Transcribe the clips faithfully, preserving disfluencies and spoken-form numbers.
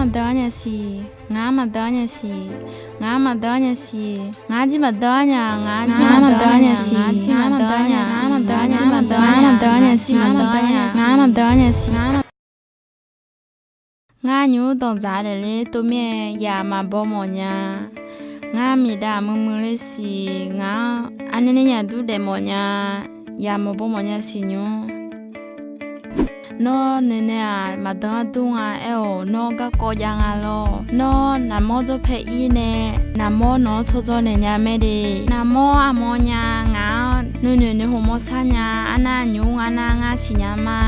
Maqdan-anr nya siq, ngar maqdan-anr nya siq, ngar maqdan-anr nya siq, ngar jir maqdan-anr nya, ngar jir maqdan-anr nya siq, ngar jir maqdan-anr nya, ngar maqdan-anr nya siq, ngar maqdan-anr nya siq, ngar maqdan-anr nya siq, ngar maqdan-anr nya siq. Ngar nymq-mr danqdzaq daefle tov mir-aer yaq maqbaw mawf nya. Ngar miqdav muiqmuiq le siq, ngaq-anr aqnae nae yaq dur daef mawf nya, yaq maqbaw mawf nya siq nymq. Nawr noeqnae-aq maqdan-anr dur nga aer-awq, nawr garkawv jav nga lor. Nawr naqmawr dzawrpae ir nae, naqmawr nawq-anr tsawrdzaw naeq nya mae de. Naqmawr aqmawr nya, ngaq-anr nuinoeq noeqhmq mawr sar nya. Arnar nymq-mr nga nar ngar siqnya ma.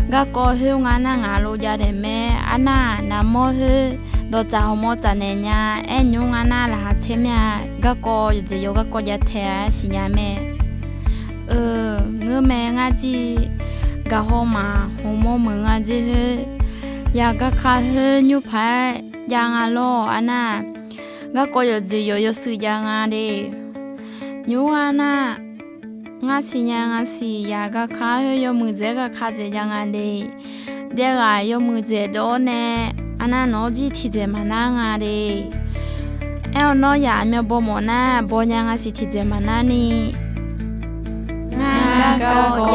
Garkawv khoer nga nar ngaq lo jav daef mae. Arnar naqmawr khoer dawqtsaf hawmawr tsaf naeq nya. Aer nymq-mr nga nar laqkhaq caer mir-a. Garkawv yawqjeq yawq garkawv jav tae-a siqnya mae. Eu, ngeurmae ngar jir gaqhaw maf hmq mawr meuq nga jir khoer, yaq garkar khoer nymr paq-aer jav nga lor. Arnar garkawv yawqjeq yawq yawshuif jav nga de. Nymq-mr nga nar ngar siqnya nga siq, yaq garkar khoer yawmuiq dzaeq-aer garkar dzaeq jav nga de. Daef ghaq yawmuiq dzaeq dawv-awr nae, arnar nawq-anr jir tiqdzaeq maqnar nga de. Aer-awr nawr yaq aqmyan baw mawf nar baw nya nga siq, tiqdzaeq maqnar ni. Ngar garkawv